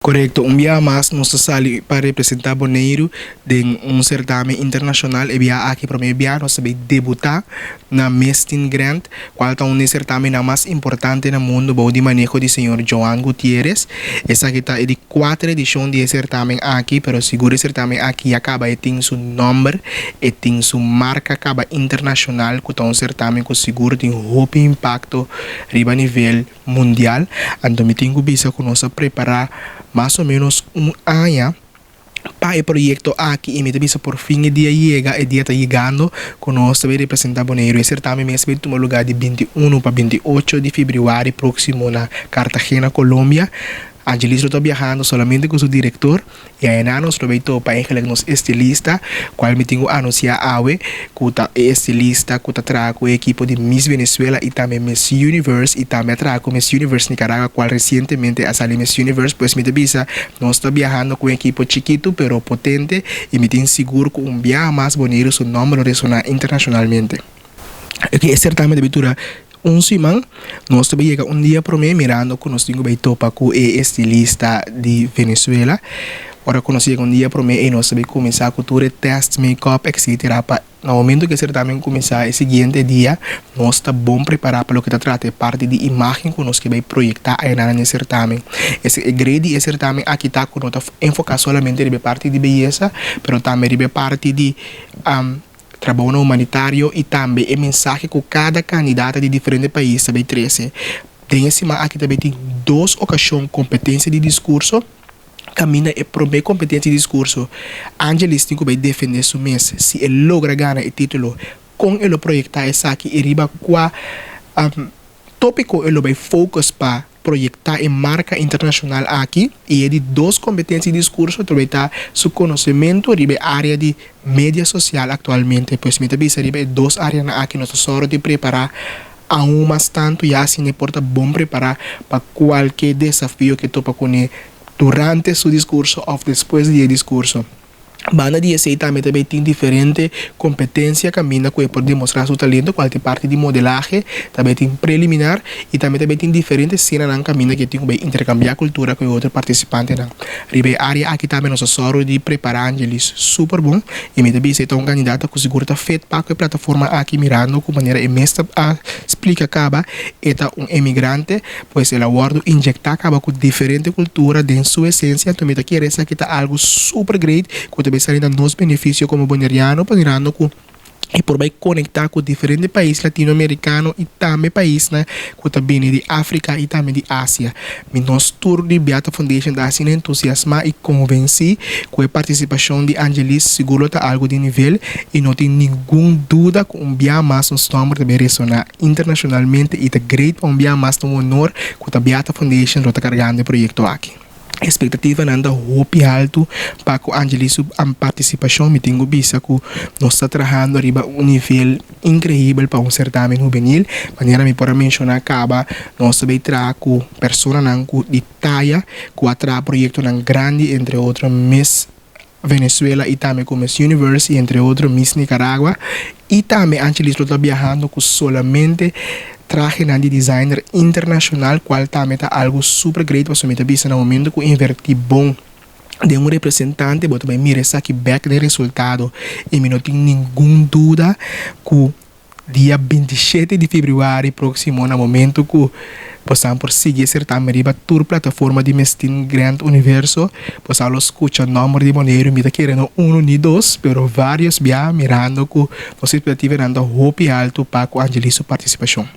Korekto, un bia mas nos ta sali pa representá Boneiru den un sertamen internashonal. E bia aki promé bia nos ta bai debutá na Miss Teen Grand, kual ta un di e sertamennan mas importante na mundu bou di maneho di señor Joan Gutierrez. Esaki ta e di kuater edishon di e sertamen aki, pero sigur e sertamen aki ya kaba e tin su nòmber, e tin su marka kaba internashonal ku ta un sertamen ku sigur tin hopi impakto riba nivel mundial. Anto mi tin ku bisa ku nos a prepará mas o ménos un aña pa e proyekto aki i mi ta bisa por fin e dia yega, e dia ta yegando ku nos ta bai representá Boneiru. E sertamen mes bai tuma lugá di 21 pa 28 di febrüari próksimo na Cartagena, Colombia. Angelis lo ta biahando solamente ku su direktor. I ayana nos lo bay topa eigenlijk nos estilista, cual mi tin cu anuncia awe cu ta e estilista cu ta traha cu e ekipo di Miss Venezuela y tambe Miss Universe y tambe a traha cu Miss Universe Nicaragua cual recientemente a sali Miss Universe. Pues mi ta bisa nos ta biahando cu un ekipo chikito pero potente y mi tin sigur cu un biaha mas Boneiru su nomber lo resona internacionalmente. E certamen ta bay dura un siman. Nos ta bay yega un dia prome mirando cu nos tin cu bay topa cu e estilista di Venezuela. Ora cu nos yega un dia prome ey nos ta bay cuminsa cu tur e test, make-up etc. Pa na momento cu e certamen cuminsa e siguiente dia nos ta bon prepara pa loke ta trata e parti di imagen cu nos ke bay proyecta aynan na e certamen. E great di e certamen aki ta cu no ta enfoca solamente riba e parti di beyesa pero tambe riba e parti di trabounan humanitario i tambe e mensahe ku kada kandidata di diferente pais ta bay trese. Den e siman aki ta bay tin dos okashon kompetensia di diskurso, kaminda e promé kompetensia di diskurso Angelis tin ku bay defendé su mes si e logra gana e titulo, kon e lo proyektá esaki i riba kua tópiko e lo bay focus pa proyektá e marka internashonal aki i e di dos kompetensia di diskurso ta bay ta su konosementu riba e área di media sosial aktualmente. Pues mi ta bisa riba e dos áreanan aki nos ta sòru di prepará aun mas tantu ya asina e por ta bon prepará pa kualke desafio ke topa kuné durante su diskurso òf despues di e diskurso. Banda di esei tambe ta bay tin diferente competencia caminda cu e por demostra su talento cual ta e parti di modelahe, ta bay tin preliminar y tambe ta bay tin diferente escenanan caminda cu e tin cu bay intercambia cultura cu e otro participantenan. Riba e area aki tambe nos a sòru di prepara Angelis super bon y mi ta bisa e ta un candidata cu sigur ta fit pa cu e plataforma aki mirando cu manera e mes ta a splica caba e ta un emigrante. Pues el a wòrdu inyèktá kaba ku diferente kultura den su esensia, anto mi ta kere esaki ta algu super great ku ta bay sali na nos benefisio komo boneriano mirando ku e por bay konektá ku diferente pais latinoamerikano i tambe paisnan ku ta bini di Afrika i tambe di Asia. Mi nos tur di Beata Foundation ta asina entusiasmá i konvensí ku e partisipashon di Angelis sigur lo ta algu di nivel i no tin ningun duda ku un bia mas nos nòmber ta bay resoná internacionalmente y ta great pa un bia mas ta un honor cu ta Beata Foundation lo ta cargando e proyecto aki. Expectativanan ta hopi halto pa cu Angelie su participacion, mi tin cu bisa cu nos ta trahando riba un nivel increibel pa un certamen hubenil, manera mi por a menciona caba nos ta bay traha cu personanan cu di taya cu a traha proyectonan grandi entre otro Miss Venezuela y tambe cu Miss Universe y entre otro Miss Nicaragua y tambe Angelis lo ta biahando cu solamente trahenan di designer internacional cual tambe ta algo super great pasobra mi ta bisa na momento cu inverti bon den un representante bo ta bay mira esaki bek den resultado y mi no tin ningun duda cu Dia 27 di febrüari próksimo na momentu ku bosan por sigui e sertamen riba tur plataforma di Miss Teen Grand Universo, bosan lo skucha nòmber di Boneiru, mi ta kere no unu ni dos, pero vários bia mirando ku nos ekspektativanan ta hopi altu pa ku Angelis su partisipashon.